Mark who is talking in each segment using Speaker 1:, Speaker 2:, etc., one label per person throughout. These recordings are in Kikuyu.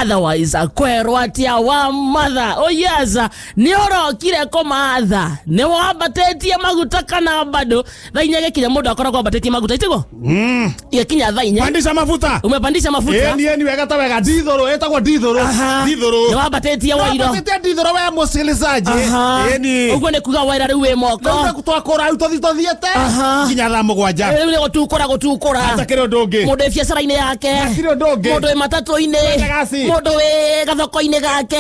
Speaker 1: Otherwise kwerwo atia wa mother. Oh yes, ni orokire komatha. Ni wambatetie maguta kana bado. Thaa inya gekinya mundu akoragwo ambatetie maguta itiguo? Igekinya thaa inya.
Speaker 2: Pandisha mafuta.
Speaker 1: Umepandisha mafuta.
Speaker 2: Ni wega ta wega ndithuru etagwo ndithuru. Ndithuru.
Speaker 1: Ni wambatetie wairo.
Speaker 2: Wambatetie ndithuru we musikilizaji. Ni.
Speaker 1: Uguo ni kuga waira riu wi moko.
Speaker 2: Ndio twakora riu tuthiete nginya thaa mugwanja.
Speaker 1: Riu ni gutukura gutukura.
Speaker 2: Hatakiri undu ungi.
Speaker 1: Mundu biacara-ini yake.
Speaker 2: Hatirĩ undu ungi.
Speaker 1: Mundu wi matatu-ini. Mundu wi gathoko-ini gake.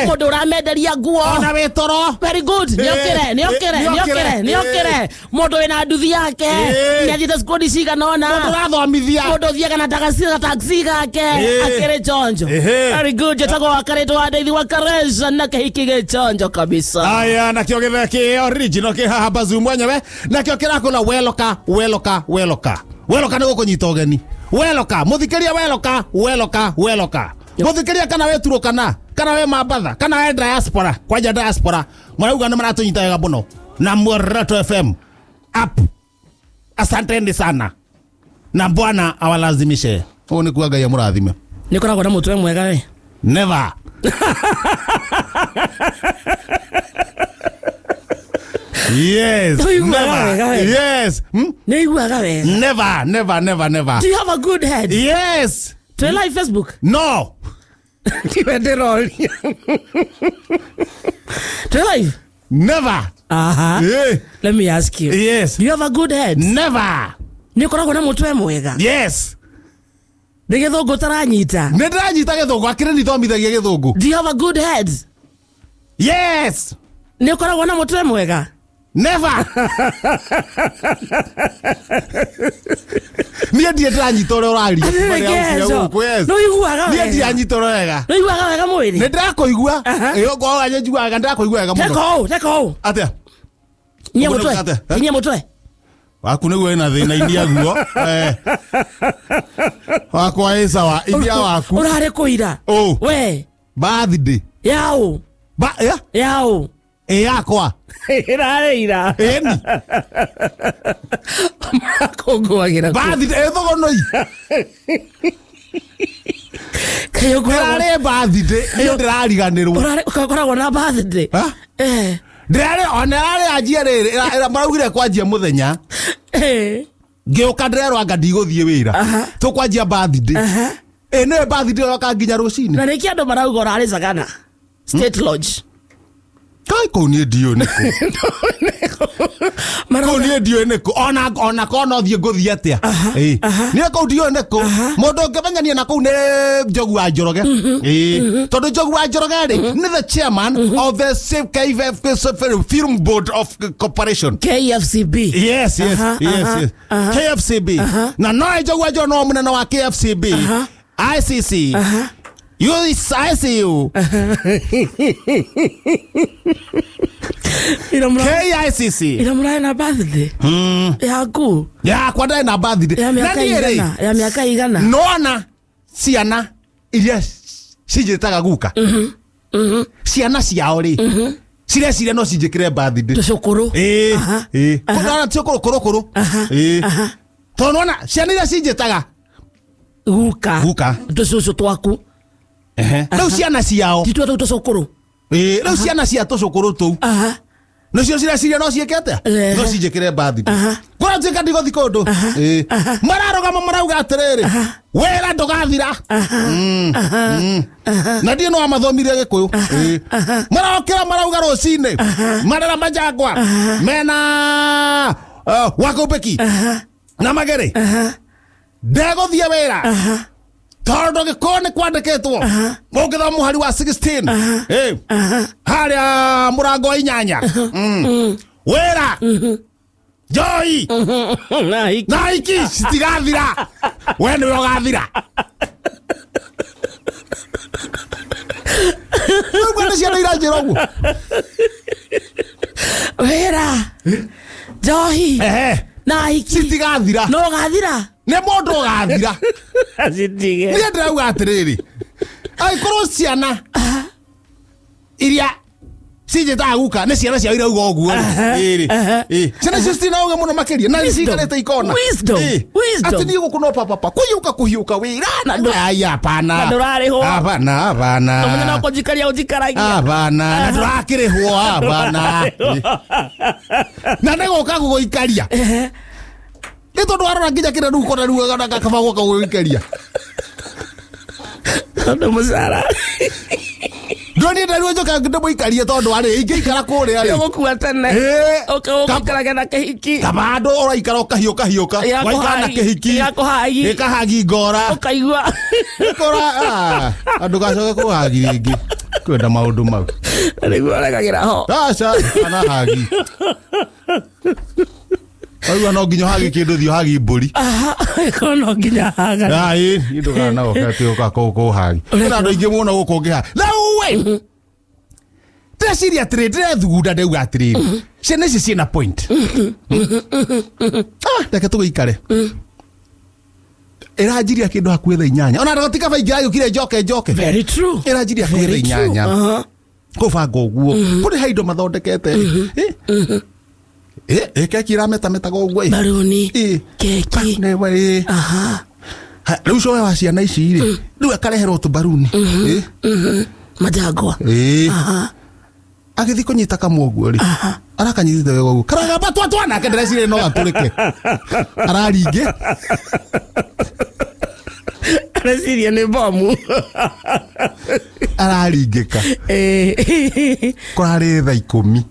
Speaker 1: Mundu uramenderia nguo.
Speaker 2: Ona wi toro.
Speaker 1: Very good. Niokire, niokire, niokire, niokire. Mundu wina nduthi yake. Niathiite cukuru cigana ona.
Speaker 2: Mundu urathomithia.
Speaker 1: Mundu uthiaga na taxi gake. Akiri chonjo. Very good. Njĩtagwo Wakarĩtũ wa Ndeithi wa Karesha na kĩhiki gĩchonjo kabisa.
Speaker 2: Aya nakĩo gĩthee kĩ original kĩ haha Bazoo mwenyewe. Nakĩo kĩrakũra weloka weloka weloka. Weloka nĩ gũkũnyita ũgeni. Weloka mũthikĩria weloka weloka weloka. Mũthikĩria kana we Turukana kana we Mambatha kana we diaspora kwanja diaspora marauga nĩ maratũnyita wega mũno na Muoroto FM app. Asanteni sana na Bwana awalazimishe. Ũũ nĩ kuga Ngai amũrathime.
Speaker 1: Nĩ ũkoragwo na mũtwe mwega we?
Speaker 2: Never. Yes. Never. Yes. Never, never, never, never.
Speaker 1: Do you have a good head?
Speaker 2: Yes.
Speaker 1: Do you like Facebook?
Speaker 2: No.
Speaker 1: Do you like?
Speaker 2: Never.
Speaker 1: Uh-huh.
Speaker 2: Yeah.
Speaker 1: Let me ask you.
Speaker 2: Yes.
Speaker 1: Do you have a good head?
Speaker 2: Never.
Speaker 1: Nĩ ũkoragwo na mũtwe mwega?
Speaker 2: Yes.
Speaker 1: Nĩ gĩthũngũ ũtaranyita?
Speaker 2: Nĩ ndĩranyita gĩthũngũ, akĩrĩ nithomithagia gĩthũngũ.
Speaker 1: Do you have a good head?
Speaker 2: Yes.
Speaker 1: Nĩ ũkoragwo na mũtwe mwega?
Speaker 2: Never. Niĩ ndirĩ ndĩranyita ũrĩa ũraria.
Speaker 1: Nĩ ũiguaga wega?
Speaker 2: Niĩ ndiranyita ũrĩa wega.
Speaker 1: Nĩ ũiguaga wega mwĩrĩ?
Speaker 2: Nĩ ndĩrakũigua. Ĩĩ njiguaga wega, ndĩrakũigua wega mũno.
Speaker 1: Teka ũũ, teka ũũ.
Speaker 2: Atĩa?
Speaker 1: Inyia mũtwe. Inyia mũtwe.
Speaker 2: Waku nĩguo wĩna thĩna inia guo. Wakwa ĩ sawa, inia waku.
Speaker 1: Ũrarĩ kũ ira?
Speaker 2: Ũ.
Speaker 1: We.
Speaker 2: Birthday.
Speaker 1: Yaũ.
Speaker 2: Ya?
Speaker 1: Yaũ.
Speaker 2: Ĩ yakwa.
Speaker 1: Ĩrarĩ ira.
Speaker 2: Ĩni.
Speaker 1: Marakũngũagĩra kũ?
Speaker 2: Birthday ĩ Thogonoi. Ĩrarĩ birthday, niĩ ndĩrariganĩrwo.
Speaker 1: Ũkoragwo na birthday?
Speaker 2: Ndĩrarĩ ona ĩrarĩ anjia rĩrĩ, maraugire kwanjia mũthenya. Ngĩũka ndĩrerwo anga ndigũthiĩ wĩra. Tũkwanjia birthday. Ĩ nĩwe birthday ĩroka nginya rũcinĩ.
Speaker 1: Na nĩkĩ andũ marauga ũrarĩ Sagana State Lodge?
Speaker 2: Kai kũu niĩ ndiũĩ nĩkũ. Kũu niĩ ndiũĩ nĩkũ. Ona korwo no thiĩ ngũthiĩ atĩa. Niĩ kũu ndiũĩ nĩkũ. Mũndũ ũngĩmenyania na kũu nĩ Njogu wa Njoroge. Tondũ Njogu wa Njoroge rĩ nĩ the chairman of the Film Board of Corporation.
Speaker 1: KFCB.
Speaker 2: Yes, yes, yes, yes. KFCB. Na no Njogu wa Njoroge no mũnene wa KFCB. ICC. ICU. KICC.
Speaker 1: Ira mũrarĩ na birthday? Yaku.
Speaker 2: Yakwa ndarĩ na birthday.
Speaker 1: Ya mĩaka igana. Ya mĩaka igana.
Speaker 2: Nona ciana iria cinjĩtaga guka. Ciana ciao rĩ. Cireciria no cinjĩkĩre birthday.
Speaker 1: Tũcũkũrũ.
Speaker 2: Ĩĩ. Kũrona tũcũkũrũ kũrũkũrũ. Ĩĩ. Tondũ nona ciana iria cinjĩtaga
Speaker 1: guka.
Speaker 2: Guka.
Speaker 1: Tũcũcũ twaku.
Speaker 2: Rĩu ciana ciao.
Speaker 1: Ti tuo tũu tũcũkũrũ.
Speaker 2: Ĩĩ, rĩu ciana cia tũcũkũrũ tũu. Nacio cireciria no ciĩke atĩa? No cinjĩkĩre birthday. Kũrĩa njuĩka ndigũthiĩ kũndũ. Ĩĩ. Mararũgama marauga atĩrĩrĩ, wĩra ndũgathira. Na ndiĩ no amathomire Gĩkũyũ. Ĩĩ. Marokĩra marauga rũcinĩ. Marera manjangwa. Mena Wakũmbĩki. Na Magere. Ndegũthiĩ wĩra. Tondũ gĩkũyũ nĩ kwandĩkĩtwo. Ũngĩthoma mũhari wa 16. Harĩa mũrango wa inyanya. Wĩra. Njoi. Na hiki citigathira. We nĩwe ũgathira. Rĩu nĩ ciana iranjĩra ũguo.
Speaker 1: Wĩra. Njohi. Na hiki.
Speaker 2: Citigathira.
Speaker 1: No ũgathira.
Speaker 2: Nĩ mũndũ ũgathira. Niĩ ndĩrauga atĩrĩrĩ, angĩkorwo ciana iria Cinjĩtaga guka nĩ ciana ciao irauga ũguo rĩ. Ĩrĩ. Ciana icio citina ũgĩ mũno makĩria na ciikarĩte ikona.
Speaker 1: Wisdom. Wisdom.
Speaker 2: Atĩ niĩ gũkũ no papapa kũhiũka kũhiũka wĩra.
Speaker 1: Na
Speaker 2: Ai hapana.
Speaker 1: na ndũrarĩhwo.
Speaker 2: Hapana hapana.
Speaker 1: Tũmenye no kũnjikaria ũnjikaragia.
Speaker 2: Hapana. Na ndũrakĩrĩhwo hapana. Na nĩ gũka gũgũikaria. Nĩ tondũ warora nginya kĩrĩa rĩu kona rĩu kaba gũka gũgũikaria.
Speaker 1: Tondũ mũcara.
Speaker 2: Ndonire rĩu njoka ndĩmũikarie tondũ arĩ ingĩikara kũrĩa rĩ.
Speaker 1: Ũgũkua tene. Ũgũikaraga na kĩhiki.
Speaker 2: Kaba andũ ũraikara ũkahiũka hiũka. Waikara na kĩhiki.
Speaker 1: Gĩakũhagi.
Speaker 2: Gĩkahagi ngora.
Speaker 1: Ũkaigua.
Speaker 2: Ngora andũ gacoke kũhagi rĩngĩ. Kwenda maũndũ mau.
Speaker 1: Nĩguo ũregagĩra ho.
Speaker 2: Aca kana hagi. Waigua no nginya ũhagi kĩndũ thiĩ ũhagi mbũri.
Speaker 1: Ĩkorwo no nginya haga.
Speaker 2: Ai, ndũgana ũkati ũka kũhagi. Kwĩna andũ aingĩ mũno gũkũ ũngĩhaga. Rĩu we. Ndĩreciria atĩrĩ, ndĩrethugunda ndauga atĩrĩrĩ. Ciana ici ciĩna point. Reke tũgĩikare. Ĩranjiria kĩndũ hakuhĩ thaa inyanya. Ona ti kaba ingĩragĩũkire njoke njoke.
Speaker 1: Very true.
Speaker 2: Ĩranjiria hakuhĩ thaa inyanya. Kũbanga ũguo. Kũrĩ he indo mathondekete. Keki ĩrametametaga ũguo.
Speaker 1: Baruni. Keki.
Speaker 2: Rĩu coe wa ciana ici rĩ. Rĩu akareherwo tũbaruni.
Speaker 1: Majangwa.
Speaker 2: Agĩthiĩ kũnyita kamwe ũguo rĩ. Arakanyitĩte wega ũguo. Karagamba twa twa nake ndĩreciria no gatũrĩke. Araringĩ.
Speaker 1: Areciria nĩ bomu.
Speaker 2: Araringĩka. Kũrarĩ thaa 10.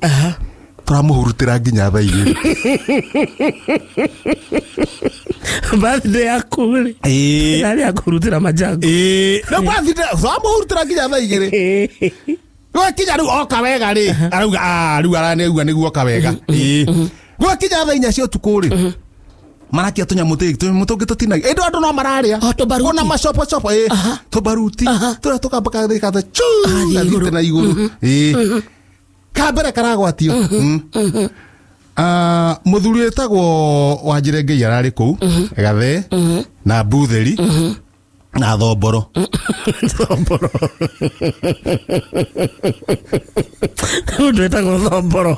Speaker 2: Tũramũhurutĩra nginya thaa 2.
Speaker 1: Birthday yaku rĩ. Ĩrarĩ ya kũhurutĩra majango.
Speaker 2: Rĩu birthday tũramũhurutĩra nginya thaa 2. Gwakinya rĩu oka wega rĩ. Arauga rĩu aranegua nĩguo oka wega. Gwakinya thaa 4 cia ũtukũ rĩ. Marakia tũnyamũ tũngĩ tũtinagia. Ĩndĩ andũ no mararĩa.
Speaker 1: Tũbaruti.
Speaker 2: Ona macopocopo tũbaruti. Tũrĩa tũkamba gatha chu gathiĩte na igũrũ. Kambere karagwatio. Mũthuri wĩtagwo Wanjĩre Ngai ararĩ kũu Gathe na Mbuthĩri na Thomboro.
Speaker 1: Thomboro. Mũndũ wĩtagwo Thomboro.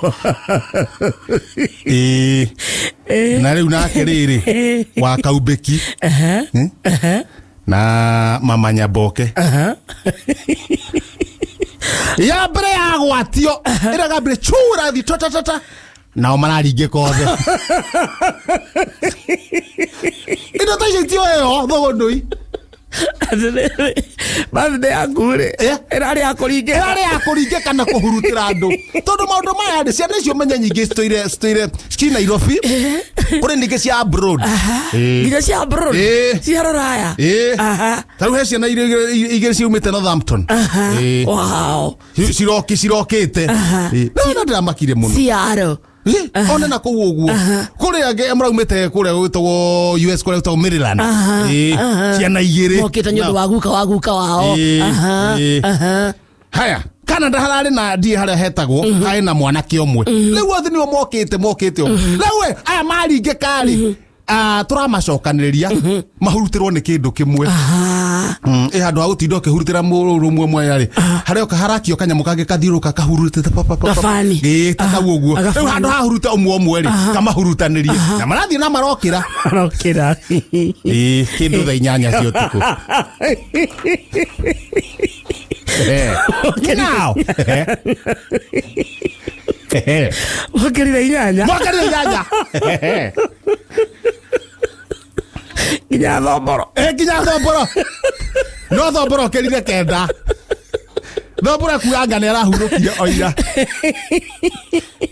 Speaker 2: Na rĩu nake rĩrĩ wa Kaumbĩki na Mama Nyamboke. Ya mbere yagwatio ĩragambire chu ĩrathiĩ tata nao mararingĩka othe. Indo ta icio itioeo thũgũnũi.
Speaker 1: Birthday yaku rĩ ĩrarĩ ya kũringĩka.
Speaker 2: Ĩrarĩ ya kũringĩka na kũhurutĩra andũ. Tondũ maũndũ maya rĩ ciana icio menye nyingĩ citũire ci Nairobi. Kũrĩ ningĩ cia abroad.
Speaker 1: Nginya cia abroad. Cia rũraya.
Speaker 2: Ta rĩu he ciana igĩrĩ ciumĩte Northampton.
Speaker 1: Wow.
Speaker 2: Cirokĩte. No ndĩramakire mũno.
Speaker 1: Ciaro.
Speaker 2: One na kũu ũguo. Kũrĩ angĩ maraumĩte kũrĩa gwĩtagwo US kũrĩa gwĩtagwo Maryland. Ciana igĩrĩ.
Speaker 1: Mokĩte nĩ ũndũ wa guka wao.
Speaker 2: Haya, Canada hararĩ na ndiĩ harĩa hetagwo harĩ na mwanake ũmwe. Rĩu othe nĩo mokĩte ũguo. Rĩu we aya maringĩka rĩ tũramacokanĩrĩria mahurutĩrwo nĩ kĩndũ kĩmwe. Handũ ha gũtinda ũkĩhurutĩra mũrũ ũmwe mwaya rĩ harĩa harakio kanyamũ kangĩ kathiũrũka kahurutĩte pa.
Speaker 1: Gabani.
Speaker 2: Ta kau ũguo. Rĩu handũ ha huruta ũmwe ũmwe rĩ kamahurutanĩrie na marathiĩ na marokĩra.
Speaker 1: Marokĩra.
Speaker 2: Kĩndũ thaa 8 cia ũtukũ. Now.
Speaker 1: Mokĩrire 8.
Speaker 2: Mokĩrire 8.
Speaker 1: Nginya Thomboro.
Speaker 2: Nginya Thomboro. No Thomboro okĩrire 9. Thomboro kuga anga nĩ arahurũkire oira.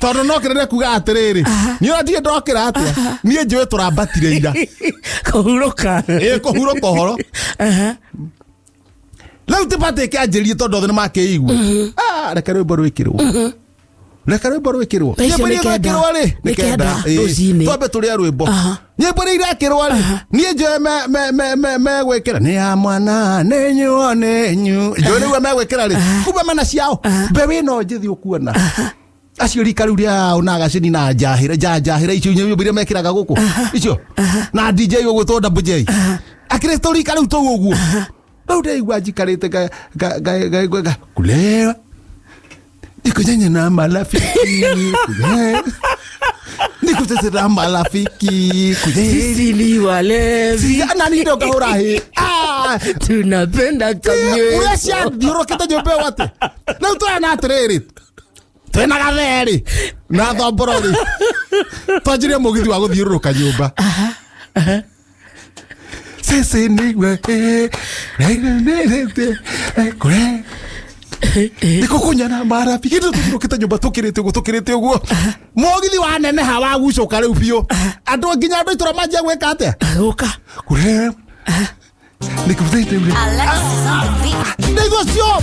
Speaker 2: Tondũ no kĩrĩre kuga atĩrĩrĩ. Niĩ ona ndirĩ ndokĩra atĩa. Niĩ njũĩ tũrambatire ira.
Speaker 1: Kũhurũka.
Speaker 2: Kũhurũka ũhoro. Rĩu ti bata ĩkĩanjĩrĩrie tondũ othe nĩmakĩigua. Reke rwĩmbo rwĩkĩrwo. Reke rwĩmbo rwĩkĩrwo. Nyĩmbo iria irekĩrwo rĩ nĩ 9. Twambe tũrĩe rwĩmbo. Nyĩmbo iria irekĩrwo rĩ niĩ njũĩ megwĩkĩra nĩ ya mwana nĩ nyuo nĩ nyu. Njũĩ nĩguo megwĩkĩra rĩ kumbe mena ciao. Mbeũ ĩno njĩthĩ ũkuona. Acio rika rĩu rĩao na gacini na njahĩra njahĩra icio nyĩmbo iria mekĩraga gũkũ. Icio na DJ ũgwĩtwo Double J. Akĩrĩ tũrika rĩu tũu ũguo. Rĩu ndĩraigua njikarĩte kulewa. Nikunyanya na marafiki. Nikucheza na marafiki.
Speaker 1: Sisi ni walevi.
Speaker 2: Nani ndio kahura hii?
Speaker 1: Tunapenda kamnyweso.
Speaker 2: Urecia thiũrũkĩte nyũmba ĩyo atĩ. Rĩu tũrena atĩrĩrĩ. Twĩna gatheri na thomborori. Twanjirie mũgithi wa gũthiũrũrũka nyũmba. Sisi ni we. Nikukunya na marafiki tũthiũrũkĩte nyũmba tũkĩrĩte ũguo tũkĩrĩte ũguo. Mũgithi wa neneha wa gucũka rĩu biũ. Andũ nginya andũ itũra manjia gwĩka atĩa?
Speaker 1: Gũka.
Speaker 2: Kũre. Nikuthete ule. Negocio.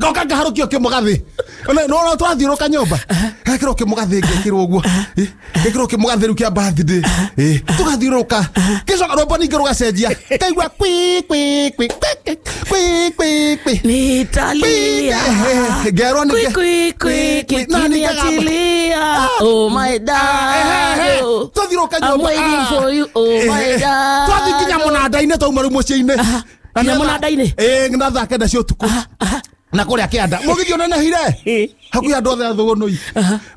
Speaker 2: Ngoka ngaharũkio kĩmũgathĩ. No twathiũrũka nyũmba. Gekĩrwo kĩmũgathĩ ngekĩrwo ũguo. Gekĩrwo kĩmũgathĩ rĩu kĩa birthday. Tũgathiũrũka. Gĩcoka rwĩmbo ningĩ rũgacenjia. Kaigua kwi kwi kwi kwi kwi kwi.
Speaker 1: Nitalia.
Speaker 2: Ngerwo nĩ
Speaker 1: Kwi kwi kwi kiniachilia. Oh my dad.
Speaker 2: Twathiũrũka nyũmba.
Speaker 1: I'm waiting for you. Oh my dad.
Speaker 2: Twathiĩ nginya mũnanda-inĩ twauma rĩu mũciĩ-inĩ.
Speaker 1: Nginya mũnanda-inĩ?
Speaker 2: Na thaa 9 cia ũtukũ. Na kũrĩa kĩanda mũgithi ũnenehire hakuhĩ andũ othe athũgũnũi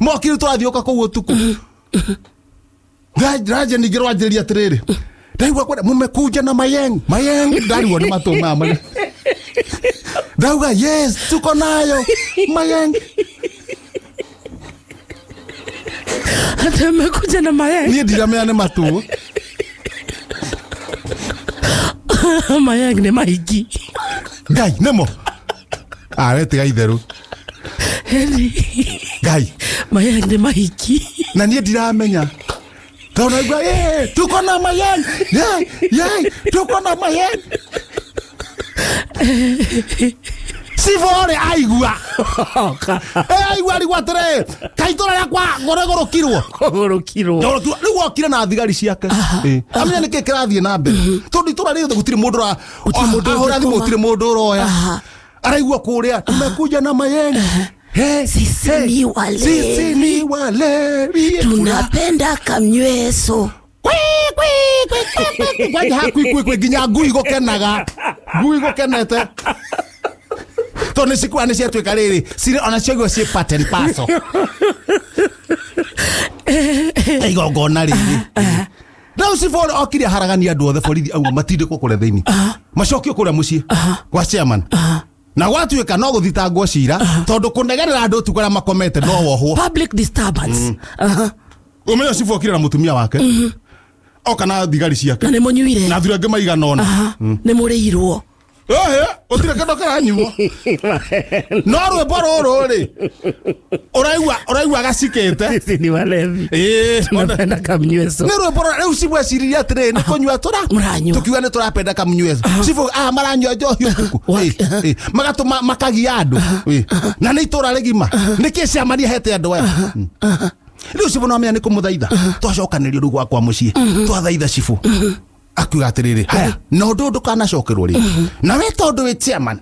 Speaker 2: mokire tũrathiũka kũu ũtukũ. Raje ningĩ rwanjĩrĩria atĩrĩrĩ, ndaigua kwenda mumekuja na mayeng mayeng, ndarigwo nĩ matũ maya marĩa ndauga yes tuko nayo mayeng.
Speaker 1: Hata mmekuja na mayeng.
Speaker 2: Niĩ ndiramenya nĩ matũ.
Speaker 1: Mayeng nĩ maingĩ.
Speaker 2: Ngai nĩmo. We tiga itheru. Ngai.
Speaker 1: Mayeng nĩ mahiki.
Speaker 2: Na niĩ ndiramenya. Tondũ naigua tuko na mayeng. Tuko na mayeng. Cibore aigua. Aigua arigua atĩrĩ, kaĩ itũra rĩakwa ngũrĩgũrũkirwo.
Speaker 1: Kũgũrũkirwo.
Speaker 2: Rĩu okire na thigari ciake. Amenya nĩkĩ kĩrathiĩ na mbere. Tondũ itũra rĩothe gũtirĩ mũndũ ahũra thimũ, gũtirĩ mũndũ ũroya. Araigua kũrĩa tumekuja na mayeng.
Speaker 1: Sisi ni walevi.
Speaker 2: Sisi ni walevi.
Speaker 1: Tunapenda kamnyweso.
Speaker 2: Kwi kwi kwi kwi. Kwanja hakwi kwi kwi nginya ngui gũkenaga. Ngui gũkenete. Tondũ nĩ cikua nĩ ciatuĩka rĩrĩ, cirĩ ona ciaigua ciĩ part and parcel. Igongona rĩrĩ. Rĩu cibũ okire aharagania andũ othe borithi auga matindĩkwo kũrĩa thĩinĩ. Macokio kũrĩa mũciĩ gwa chairman. Na gwatuĩka no gũthitangwo cira tondũ kũnegerera andũ ũtukũ arĩa makomete no wohwo.
Speaker 1: Public disturbance.
Speaker 2: Ũmenye cibũ okire na mũtumia wake. Oka na thigari ciake.
Speaker 1: Na nĩ mũnyuire.
Speaker 2: Na athuri angĩ maigana ũna.
Speaker 1: Nĩ mũrĩirwo.
Speaker 2: Ũtirĩ kĩndũ kĩranyuo. No rwĩmbo rũrũ rĩ, ũraigua gacikĩte.
Speaker 1: Sisi ni walevi. Tunapenda kamnyweso.
Speaker 2: Nĩ rwĩmbo rĩu cibũ eciririe atĩrĩrĩ, nĩ kũnyua
Speaker 1: Mũranyua.
Speaker 2: Tũkiuga nĩ tũrapenda kamnyweso. Cibũ maranyua njohi ũtukũ. Magatũma makagia andũ. Na nĩ itũra rĩgima. Nĩkĩ ciamani ahete andũ aya? Rĩu cibũ no amenya nĩ kũmũthaitha. Twacokanĩrio rĩu gwakwa mũciĩ. Twathaitha cibũ. Akiuga atĩrĩrĩ, haya, na ũndũ ndũkanacokerwo rĩngĩ. Na we tondũ wĩ chairman,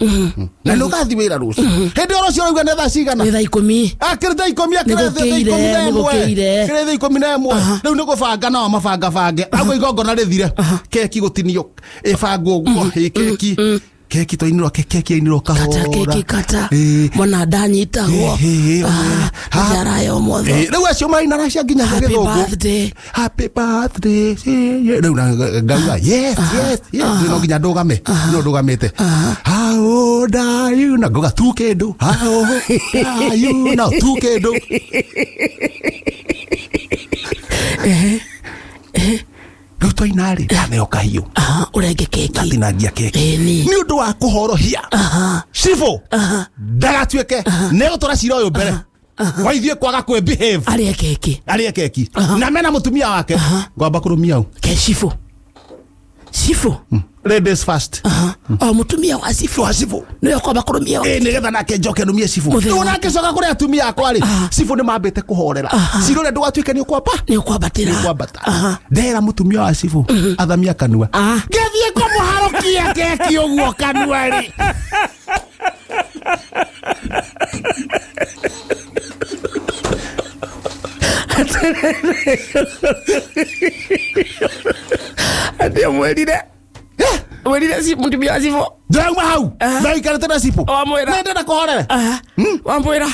Speaker 2: na nĩ ũgathiĩ wĩra rũciũ. Hĩndĩ ĩyo rũciũ ũrauga nĩ thaa cigana?
Speaker 1: Nĩ thaa 10.
Speaker 2: Akĩrĩ thaa 10, akĩrĩ thaa 11. Kĩrĩ thaa 11. Rĩu nĩ gũbanga nao mabangabange. Auga igongona rĩthire. Keki gũtinio ĩbangwo ũguo, keki. Keki twainĩrwo, keki yainĩrwo kahora.
Speaker 1: Kata keki kata. Mwana ndanyitagwo. Njara ũmotho.
Speaker 2: Rĩu acio maraina racia nginya gĩthũngũ.
Speaker 1: Happy birthday.
Speaker 2: Happy birthday. Rĩu ngauga yes yes yes. No nginya ndũgame. No ndũgamĩte. How old are you? Na ngauga tu kĩndũ. How old are you? Na tu kĩndũ. Rĩu twaina rĩ, ndaneo kahiũ.
Speaker 1: Ũrenge keki.
Speaker 2: Ndatinangia keki. Nĩ ũndũ wa kũhorohia. Cibũ ndagatuĩke nĩ gũtwara cira ũyũ mbere. Wa ithuĩ kwaga kwĩ behave.
Speaker 1: Arĩe keki.
Speaker 2: Arĩe keki. Na mena mũtumia wake. Ngwamba kũrũmia hau.
Speaker 1: Ke cibũ. Cibũ.
Speaker 2: Ladies first.
Speaker 1: O mutumia wa cibũ.
Speaker 2: Wa cibũ.
Speaker 1: Nĩwe kwamba kũrũmia.
Speaker 2: Ĩ nĩgetha nake njoke nũmie cibũ.
Speaker 1: Mũthenya.
Speaker 2: Rĩu nake coka kũrĩ atumia akwa rĩ, cibũ nĩ mambĩte kũhorera. Cira ũrĩa ndũgatuĩke nĩ ũkwamba.
Speaker 1: Nĩ ũkwambatĩra.
Speaker 2: Nĩ ũkwambata. Ndera mũtumia wa cibũ athamia kanua. Ngĩthiĩ kũmũharũkia keki ũguo kanua rĩ.
Speaker 1: Atĩ mwĩrire. Mwĩrire mũtumia wa cibũ.
Speaker 2: Ndĩrauma hau. Ndaikarĩte na cibũ.
Speaker 1: Wamwĩra.
Speaker 2: Nĩ ndĩrenda kũhorere.
Speaker 1: Wamwĩra.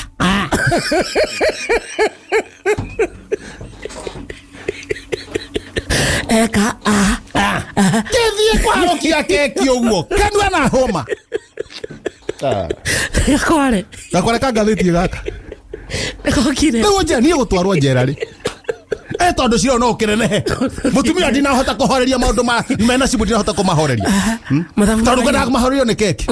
Speaker 1: Eka a.
Speaker 2: Ngĩthiĩ kũharũkia keki ũguo kanua na homa.
Speaker 1: Kware.
Speaker 2: Gakware ka ngathĩti gaka.
Speaker 1: Gokire.
Speaker 2: Rĩu njera niĩ gũtwarwo njera rĩ. Tondũ cira no ũkĩrenehe. Mũtumia ndinahota kũhoreria maũndũ ma mena cibũ ndinahota kũmahoreria. Tondũ ngwendaga kũmahorerio nĩ keki.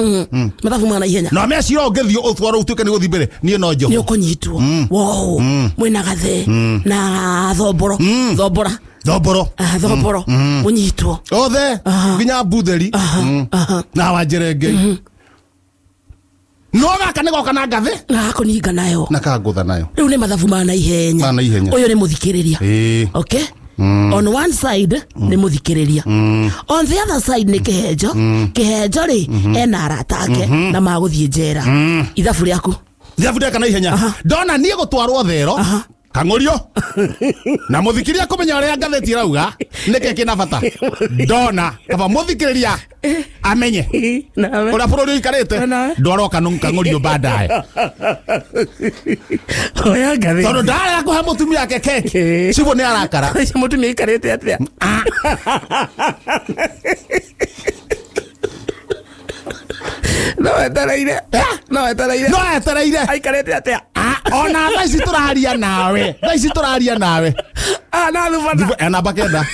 Speaker 1: Mathabu ma naihenya.
Speaker 2: Na mea cira ũngĩthiĩ ũtwarwo ũtuĩke nĩ gũthiĩ mbere niĩ no njohwo.
Speaker 1: Nĩ ũkũnyitwo. Wow. Mwĩna gathe na thomboro. Thombora.
Speaker 2: Thomboro.
Speaker 1: Thomboro. Mũnyitwo.
Speaker 2: Othe nginya mbutheri. Na wanjerengei. No gaka nĩ goka na ngathĩ.
Speaker 1: Na gakũninga nayo.
Speaker 2: Na kangũtha nayo.
Speaker 1: Rĩu nĩ mathabu ma naihenya.
Speaker 2: Ma naihenya.
Speaker 1: Ũyũ nĩ mũthikĩrĩria. Okay? On one side nĩ mũthikĩrĩria. On the other side nĩ kĩhenjo. Kĩhenjo rĩ ena arata ake na magũthiĩ njera. Ithabu rĩaku.
Speaker 2: Ithabu rĩaka naihenya. Ndona niĩ gũtwarwo thero. Kang'ũrio. Na mũthikĩrĩria kũmenya ũrĩa ngathĩti ĩrauga nĩkĩ kĩna bata. Ndona kaba mũthikĩrĩria amenye ũrĩa bũrũri ũikarĩte ndwarwo kang'ũrio baadaye.
Speaker 1: Oya ngathĩti.
Speaker 2: Tondũ ndarega kũhe mũtumia wake keki. Cibũ nĩ arakara.
Speaker 1: Mũtumia aikarĩte atĩa? No etereire. No etereire.
Speaker 2: No etereire.
Speaker 1: Aikarĩte atĩa?
Speaker 2: Ona thaa ici tũraria nawe. Thaa ici tũraria nawe.
Speaker 1: Na thubana.
Speaker 2: Namba 9.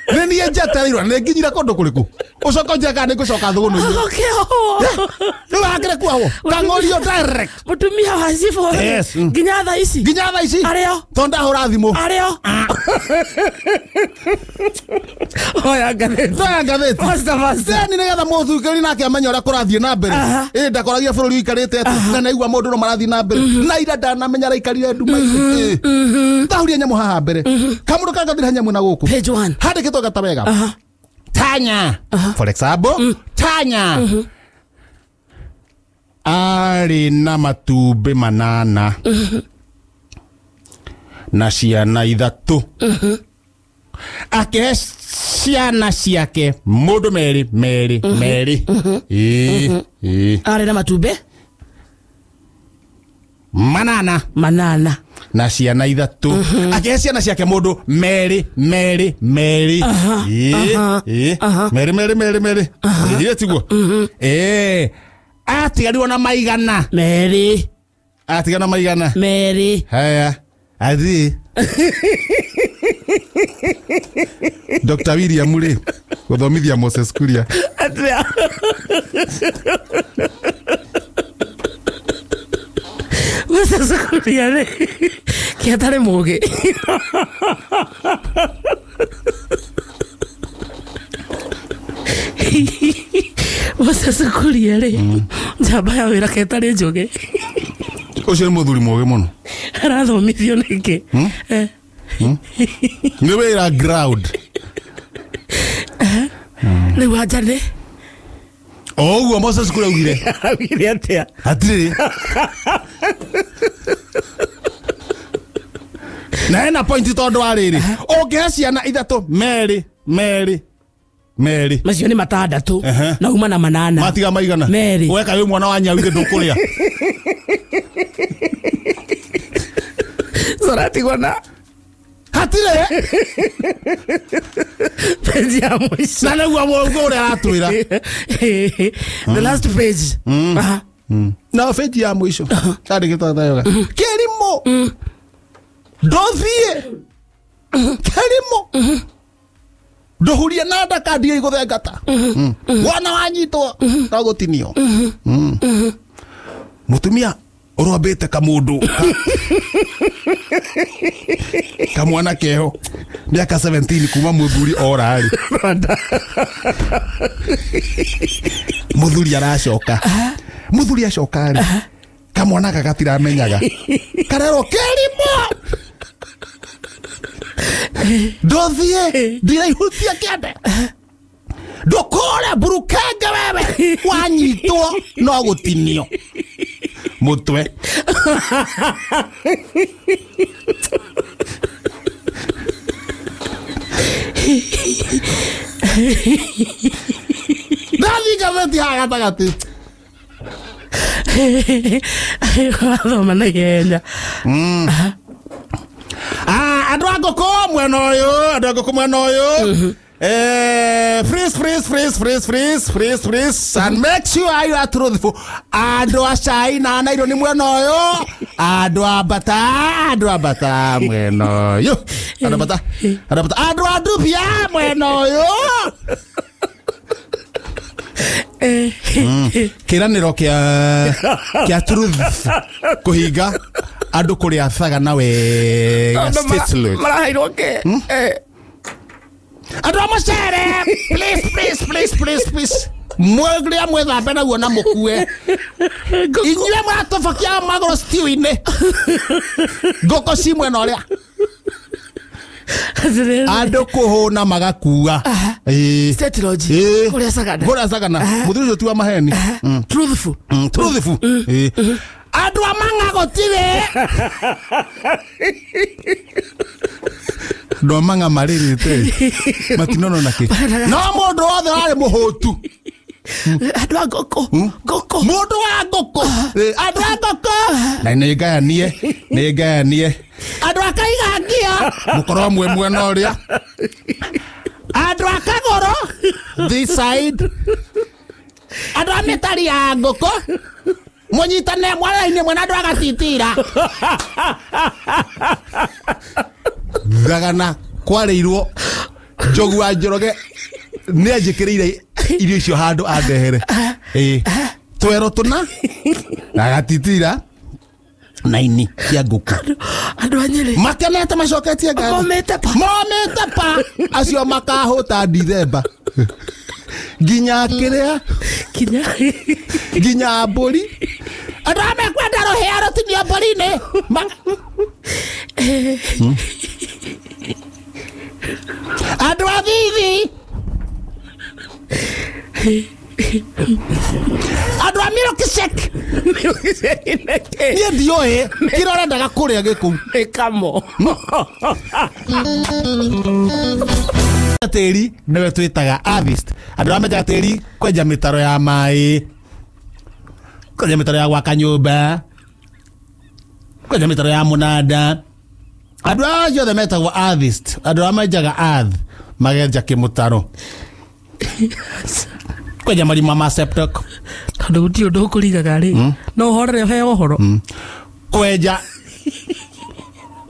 Speaker 2: Nĩ niĩ njetereirwo nĩ nginyire kũndũ kũrĩkũ. Ũcoke ũnjĩre kana nĩ ngũcoka thũgũnũ-inĩ.
Speaker 1: Ũkĩohwo.
Speaker 2: Rĩu hakĩrĩ kuohwo. Kang'ũrio direct.
Speaker 1: Mũtumia wa cibũ.
Speaker 2: Yes.
Speaker 1: Nginya thaa ici.
Speaker 2: Nginya thaa ici.
Speaker 1: Arĩo.
Speaker 2: Tondũ ndahũra thimũ.
Speaker 1: Arĩo. Oya ngathĩti.
Speaker 2: Oya ngathĩti.
Speaker 1: Faster, faster.
Speaker 2: Theni nĩgetha mũthukĩri nake amenye ũrĩa kũrathiĩ na mbere. Ĩ ndakoragia bũrũri ũikarĩte atĩa. Na naigua maũndũ no marathiĩ na mbere. Na ira ndanamenya araikarire nduma-inĩ. Ndahuria nyamũ haha mbere. Kamũndũ kangathĩra nyamũ na gũkũ.
Speaker 1: Page 1.
Speaker 2: Handĩkĩtwo gata wega. Tanya. For example, Tanya. Arĩ na matumbĩ 8. Na ciana 3. Akĩhe ciana ciake mũndũ merĩ merĩ merĩ.
Speaker 1: Arĩ na matumbĩ
Speaker 2: 8.
Speaker 1: 8.
Speaker 2: Na ciana 3. Akĩhe ciana ciake mũndũ merĩ merĩ merĩ. Merĩ merĩ merĩ merĩ. Ĩ tiguo. Atigarirwo na maigana.
Speaker 1: Merĩ.
Speaker 2: Atigana maigana.
Speaker 1: Merĩ.
Speaker 2: Haya. Athi. Dr. William rĩ gũthomithia Moses Kuria.
Speaker 1: Atĩa. Moses Kuria rĩ kĩatarĩ mũgĩ. Moses Kuria rĩ njamba ya wĩra ketarĩ njũgĩ.
Speaker 2: Ũcio nĩ mũthuri mũgĩ mũno.
Speaker 1: Arathomithio nĩkĩ?
Speaker 2: Nĩ wĩra ground.
Speaker 1: Rĩu anja nĩ
Speaker 2: O ũguo Moses Kuria augire.
Speaker 1: Augire atĩa?
Speaker 2: Hatirĩ. Na hena point tondũ wa rĩrĩ. Ũngĩhe ciana 3 merĩ merĩ merĩ.
Speaker 1: Macio nĩ 6 na uma na 8.
Speaker 2: Matiga maigana.
Speaker 1: Merĩ.
Speaker 2: Weka wĩ mwana wa nyau ithe ndũkũrĩa.
Speaker 1: Coratigwo na
Speaker 2: hatirĩ.
Speaker 1: Page ya mũico.
Speaker 2: Na nĩguo mũndũ ũrĩa aratwĩra.
Speaker 1: The last page.
Speaker 2: Na page ya mũico. Yandĩkĩtwo tayoga. Kĩrimũ. Ndũthiĩ. Kĩrimũ. Ndũhurie na ndaka ndige igũthengata. Wona wanyitwo no gũtinio. Mũtumia ũrwambĩte kamũndũ. Kamwana keho miaka 17 kuma muthuri orari. Muthuri aracoka. Muthuri acoka ri. Kamwana gagatiramenyaga. Karero kerimo. Ndothie ndiraihutia kiande. Ndukore burukenge wewe wanyitwo no gutinio mutwe. Ndathi ngatheti haha gatagati.
Speaker 1: Wathoma na ihenya.
Speaker 2: Andũ a ngũkũ mwena ũyũ, andũ a ngũkũ mwena ũyũ. Freeze, freeze, freeze, freeze, freeze, freeze, freeze, and make sure you are truthful. Andũ a China na irio ni mwena ũyũ, andũ a bata mwena ũyũ, andũ a bata, andũ a ndubia mwena ũyũ. Kĩranĩro kĩa truth kũhinga andũ kũrĩa thagana wega.
Speaker 1: Maraheirwo kĩ?
Speaker 2: Andũ a mũcere, please, please, please, please, please. Mwĩrĩa mwĩthambe naguo na mũkue. Inyuĩ mũratũbokia magũrũ stew-inĩ. Ngũkũ ci mwena ũrĩa. Andũ kũhũna magakua.
Speaker 1: State Lodge. Kũrĩa Sagana.
Speaker 2: Kũrĩa Sagana. Mũthuri ũcio ti wa maheni.
Speaker 1: Truthful.
Speaker 2: Truthful. Andũ a mang'a gũtirĩ. Andũ a mang'a marĩrĩte matinono na kĩ. No mũndũ wothe warĩ mũhũtu.
Speaker 1: Andũ a ngũkũ. Ngũkũ.
Speaker 2: Mũndũ wa ngũkũ. Andũ a ngũkũ. Na nĩ ngayanie, nĩ ngayanie. Andũ a Kaigangia mũkorwo mwĩ mwena ũrĩa. Andũ a Kagũrũ this side. Andũ a mĩtari ya ngũkũ mũnyitane mwara-inĩ mwena andũ a Gatitira. Thagana kwarĩirwo Njogu wa Njoroge nĩ anjĩkĩrĩire irio icio handũ andehere. Twero tũna na Gatitira na ini cia ngũkũ.
Speaker 1: Andũ a Nyĩrĩ
Speaker 2: makenete macoketie ngatho.
Speaker 1: Momĩte pa.
Speaker 2: Momĩte pa. Acio makahũta Dithemba nginya kĩrĩa nginya mbũri. Andũ arĩa mekwenda rũhĩa rũtinio mbũri-inĩ. Andũ a Thithi. Andũ a milkshake. Niĩ ndiũĩ kĩrĩa ũrendaga kũrĩa gĩkũu.
Speaker 1: Nĩ kamo.
Speaker 2: Tĩri nĩwe twĩtaga artist. Andũ arĩa menjaga tĩri kwenja mĩtaro ya maĩ, kwenja mĩtaro ya gwaka nyũmba, kwenja mĩtaro ya mũnanda. Andũ acio othe metagwo artist. Andũ arĩa menjaga earth magenja kĩmũtaro, kwenja marima ma septic.
Speaker 1: Tondũ gũtirĩ ũndũ ũkũrigaga rĩ, no ũhorere ũheo ũhoro.
Speaker 2: Kwenja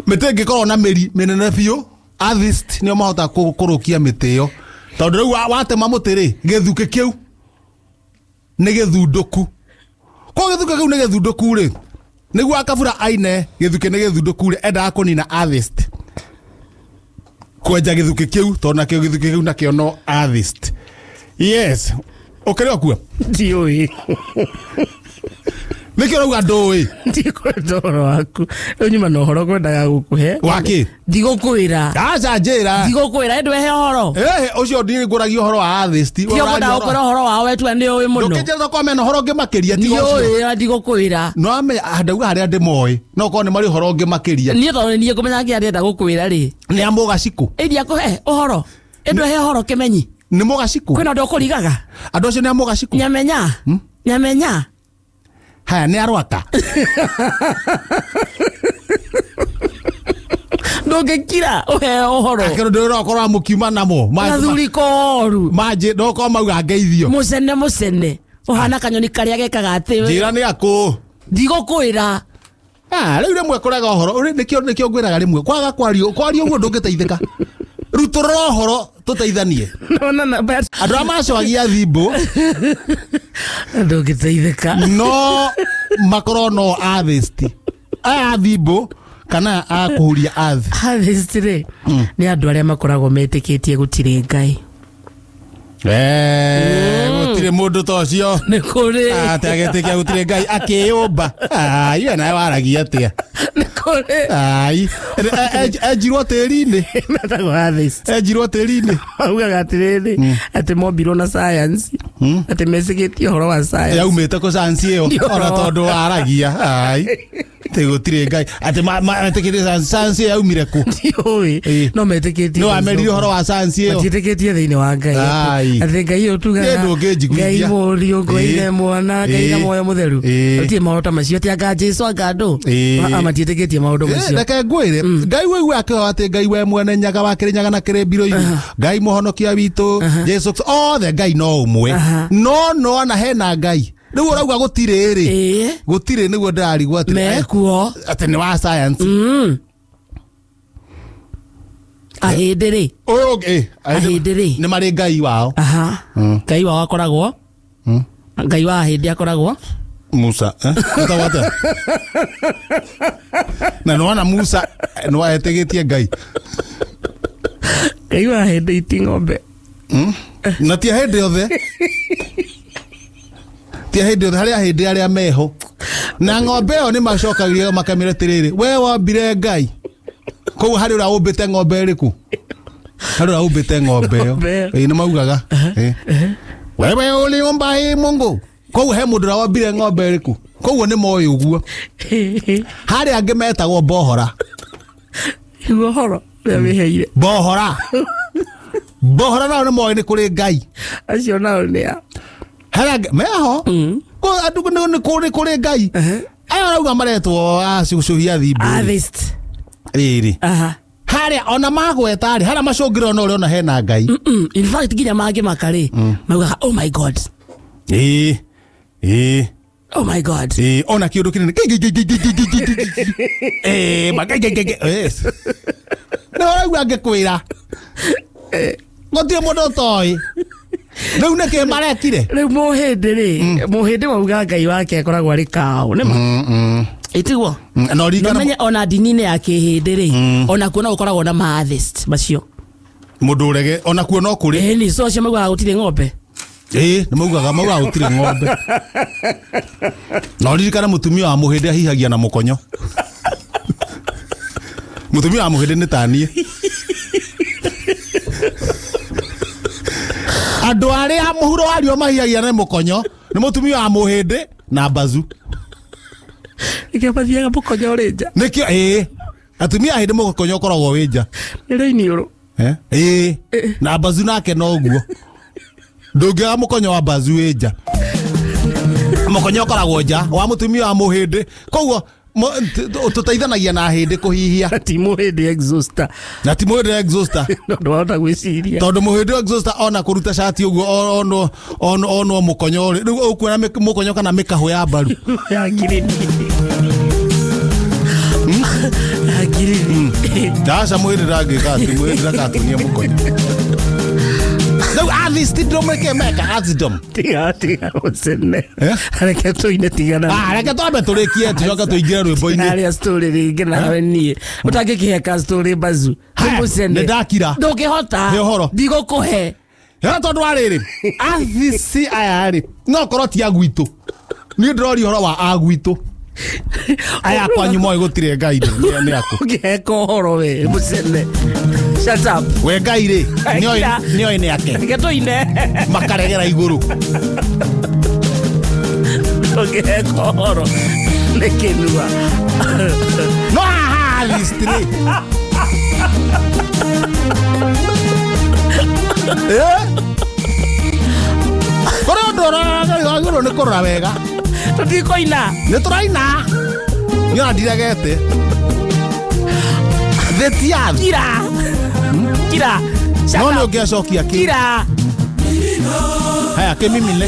Speaker 2: mĩtĩ ĩngĩkorwo na mĩri mĩnene biũ, artist nĩo mahotaga kũrũkia mĩtĩ ĩyo. Tondũ rĩu watema mũtĩ rĩ, gĩthukĩ kĩu nĩ gĩthundũku. Koguo gĩthukĩ kĩu nĩ gĩthundũku rĩ, nĩguo Akabura aine gĩthukĩ nĩ gĩthundũku rĩ, endaga kũnina artist. Kwenja gĩthukĩ kĩu tondũ nakĩo gĩthukĩ kĩu nakĩo no artist. Yes. Ũkĩrĩ okua?
Speaker 1: Ndiũĩ.
Speaker 2: Nĩkĩo ũrauga ndũĩ?
Speaker 1: Ndikwenda ũhoro waku. Rĩu nyuma na ũhoro ngwendaga gũkũhe.
Speaker 2: Wakĩ?
Speaker 1: Ndigũkwĩra.
Speaker 2: Aca njĩra.
Speaker 1: Ndigũkwĩra ĩndũ ehe ũhoro.
Speaker 2: Ũcio ndigũragia ũhoro wa artist.
Speaker 1: Tio ngwendaga gũkwĩra ũhoro wao we tua nĩũĩ mũno.
Speaker 2: Ndũkĩnjĩra tokorwo mena ũhoro ũngĩ makĩria tiga ũcio.
Speaker 1: Ndiũĩ, ndigũkwĩra.
Speaker 2: No ndauga harĩa ndĩmoĩ. No okorwo nĩ marĩ ũhoro ũngĩ makĩria.
Speaker 1: Niĩ tondũ niĩ ngũmenya kĩrĩa ndĩrenda gũkwĩra rĩ.
Speaker 2: Nĩ a Mũgacikũ.
Speaker 1: Ĩndia kũhe ũhoro. Ĩndũ ehe ũhoro kĩmenyi.
Speaker 2: Nĩ Mũgacikũ.
Speaker 1: Kwĩna ũndũ ũkũrigaga.
Speaker 2: Andũ acio nĩ a Mũgacikũ.
Speaker 1: Nyamenya. Nyamenya.
Speaker 2: Haya nĩ arwaka.
Speaker 1: Ndũngĩkira ũheo ũhoro.
Speaker 2: Akĩrwo ndũrokorwo mũkiuma namo.
Speaker 1: Gathuri koru.
Speaker 2: Manjĩ ndokorwo mauga ngeithio.
Speaker 1: Mũcene mũcene. Ũhana kanyoni karĩa gekaga atĩ.
Speaker 2: Njĩra nĩ akũ.
Speaker 1: Ndigũkwĩra.
Speaker 2: Rĩu rĩmwe kũrega ũhoro. Nĩkĩo ngwĩraga rĩmwe. Kwaga kwario ũguo ndũngĩteithĩka. Rutũrũra ũhoro tũteithanie. Andũ arĩa macoagia thimbũ
Speaker 1: ndũngĩteithĩka.
Speaker 2: No makorwo no artist. Aya thimbũ Kana a kũhuria earth.
Speaker 1: Atheist rĩ nĩ andũ arĩa makoragwo metĩkĩtie gũtirĩ Ngai.
Speaker 2: Gũtirĩ mũndũ ta ũcio.
Speaker 1: Nĩ kũrĩ.
Speaker 2: Atĩ agetĩkia gũtirĩ Ngai akĩyũmba. Ai, we nawe waragia atĩa?
Speaker 1: Nĩ kũrĩ.
Speaker 2: Ai, enjirwo tĩri-inĩ.
Speaker 1: Metagwo atheist.
Speaker 2: Enjirwo tĩri-inĩ.
Speaker 1: Maugaga atĩrĩrĩ, atĩ mombirwo na science, atĩ mecĩkĩtie ũhoro wa science.
Speaker 2: Yaumĩte kũ science ĩyo
Speaker 1: Nĩ
Speaker 2: ona
Speaker 1: ũhoro.
Speaker 2: tondũ waragia. Ai, atĩ gũtirĩ Ngai. Atĩ metĩkĩtie science ĩyo yaumire kũ?
Speaker 1: Ndiũĩ.
Speaker 2: Ĩĩ.
Speaker 1: No metĩkĩtie.
Speaker 2: Nĩ wamerire ũhoro wa science ĩyo.
Speaker 1: Matiĩtĩkĩtie thĩinĩ wa Ngai.
Speaker 2: Ai.
Speaker 1: Atĩ Ngai ũyũ tugaga
Speaker 2: Nĩ ndũngĩnjiguithia.
Speaker 1: Ngai Mũriũ, Ngai
Speaker 2: Ĩĩ.
Speaker 1: Ithe Mwana, Ngai na
Speaker 2: Ĩĩ.
Speaker 1: Muoyo Mũtheru.
Speaker 2: Ĩĩ.
Speaker 1: Gũtirĩ maũndũ ta macio, atĩ anga Jesũ anga andũ.
Speaker 2: Ĩĩ.
Speaker 1: Ah, matiĩtĩkĩtie maũndũ macio.
Speaker 2: Reke ngwĩre Ngai wĩigue akĩhoya atĩ Ngai we mwene nyaga wa Kĩrĩnyaga na Kĩrĩmbirũ-inĩ, Ngai mũhonokia witũ Jesũ Kristo, othe Ngai no ũmwe. No nona hena Ngai rĩu ũrauga gũtirĩ rĩ.
Speaker 1: Ĩĩ.
Speaker 2: Gũtirĩ nĩguo ndĩrarigwo atĩ
Speaker 1: Mekuo.
Speaker 2: atĩ nĩ wa science.
Speaker 1: Ahĩndĩ rĩ.
Speaker 2: Ũyũ ũngĩ,
Speaker 1: Ahĩndĩ rĩ.
Speaker 2: nĩ marĩ Ngai wao.
Speaker 1: Aha. Ngai wao akoragwo. Ngai wa ahĩndĩ akoragwo.
Speaker 2: Musa, eh? Etagwo atĩa? Na nĩwona Musa nĩwaetĩgĩtie Ngai.
Speaker 1: Ngai wa ahĩndĩ iti ng'ombe.
Speaker 2: Na ti ahĩndĩ othe. Ti ahĩndĩ othe, harĩ ahĩndĩ arĩa meho. Na ng'ombe ĩyo nĩ macokagia makamĩra atĩrĩrĩ, we wombire Ngai. Koguo harĩ ũrĩa ũmbĩte ng'ombe ĩrĩkũ? Harĩ ũrĩa ũmbĩte ng'ombe ĩyo.
Speaker 1: Ng'ombe ĩyo.
Speaker 2: Ĩĩ nĩ maugaga. Ĩĩ. Wewe uliumba hii Mungu. Koguo he mũndũ ũrĩa wombire ng'ombe ĩrĩkũ? Koguo nĩ moĩ ũguo. Harĩ angĩ metagwo mbohora.
Speaker 1: Igua ũhoro ũrĩa wĩheire.
Speaker 2: Mbohora. Mbohora nao nĩ moĩ nĩ kũrĩ Ngai.
Speaker 1: Acio nao nĩ a.
Speaker 2: Harĩ angĩ meho. Andũ nĩ kũrĩ Ngai. Aya arauga maretwo acũcũhia thimbũ.
Speaker 1: Atheist.
Speaker 2: Rĩrĩ.
Speaker 1: Aha.
Speaker 2: Harĩa ona magweta rĩ, harĩa macũngĩrĩro no ũrĩona hena Ngai.
Speaker 1: In fact nginya mangĩmaka rĩ, maugaga oh my God.
Speaker 2: Ĩĩ. Ĩĩ.
Speaker 1: Oh my God.
Speaker 2: Ĩĩ, ona kĩũndũ kĩnene. Ĩĩ, ma yes. Nĩ ũraigua ngĩkwĩra. Gũtirĩ mũndũ ũtoĩ. Rĩu nĩkĩ marekire?
Speaker 1: Rĩu mũhĩndĩ rĩ, mũhĩndĩ wauga Ngai wake akoragwo arĩ kaũ. Nĩ ma? Ĩtiguo?
Speaker 2: Na ũririkane
Speaker 1: Nomenye ona ndini-inĩ ya kĩhĩndĩ rĩ, ona kuo no gũkoragwo na ma-atheist macio.
Speaker 2: Mũndũ ũrege, ona kuo no kũrĩ.
Speaker 1: Ĩni, so acio maugaga gũtirĩ ng'ombe.
Speaker 2: Ĩĩ, nĩ maugaga gũtirĩ ng'ombe. Na ũririkane mũtumia wa mũhĩndĩ ahihagia na mũkonyo. Mũtumia wa mũhĩndĩ nĩ ta niĩ. Andũ arĩa mũhuro wa riũa mahihagia na mũkonyo nĩ mũtumia wa mũhĩndĩ na mbazu.
Speaker 1: Nĩkĩo mathiaga mũkonyo ũrĩ nja.
Speaker 2: Nĩkĩo, ĩĩ. Atumia a hĩndĩ mũkonyo ũkoragwo wĩ nja.
Speaker 1: Nĩ rĩiniũrũ.
Speaker 2: Ĩĩ. Na mbazu nake noguo. Ndũngĩaga mũkonyo wa mbazu wĩ nja. Mũkonyo ũkoragwo nja wa mũtumia wa mũhĩndĩ. Koguo tũteithanagia na hĩndĩ kũhihia.
Speaker 1: Ti mũhĩndĩ exhauster.
Speaker 2: Na ti mũhĩndĩ exhauster.
Speaker 1: No ndwahota gwĩciria.
Speaker 2: Tondũ mũhĩndĩ exhauster ona kũruta cati ũguo onwo mũkonyo rĩ. Rĩu ũkuona mũkonyo kana mĩkahũ ya mbaru.
Speaker 1: Ya ngirini. Ya ngirini.
Speaker 2: Aca mũhĩndĩ ndangĩka atĩ mũhĩndĩ ndakatunie mũkonyo. Rĩu atheist ndũmĩke meka atheism.
Speaker 1: Tiga, tiga ũcene.
Speaker 2: Eh?
Speaker 1: Reke tũine tigana.
Speaker 2: Ah, reke twambe tũrĩkie tũcoke tũingĩre rwĩmbo-inĩ.
Speaker 1: Harĩa story rĩngĩ nawe niĩ. Ũtangĩkĩhe ka story mbazu.
Speaker 2: Haya,
Speaker 1: Ũmũcene.
Speaker 2: nĩ ndakira.
Speaker 1: Ndũngĩhota.
Speaker 2: He ũhoro.
Speaker 1: Ndigũkũhe.
Speaker 2: Hera tondũ wa rĩrĩ, atheist aya rĩ, no korwo ti a gwitũ. Niĩ ndĩroria ũhoro wa a gwitũ. Aya kwanyu moĩ gũtirĩ Ngai rĩ, nĩ akũ.
Speaker 1: Ũngĩheka ũhoro we, mũcene. Shut up.
Speaker 2: We Ngai rĩ, nĩoĩ nĩ ake.
Speaker 1: Reke tũine.
Speaker 2: Makaregera igũrũ.
Speaker 1: Ũngĩheka ũhoro nĩ kĩnua.
Speaker 2: No haha atheist rĩ. Kũrĩ ũndũ ũragĩrĩirwo nĩ kũrora wega.
Speaker 1: Tũtikũina.
Speaker 2: Nĩ tũraina. Niĩ ona ndiregete. Thĩ ti ya thĩ.
Speaker 1: Kira. Kira. Shut
Speaker 2: No nĩ
Speaker 1: up.
Speaker 2: ũngĩacokia kĩ.
Speaker 1: Kira.
Speaker 2: Haya, kĩmimine.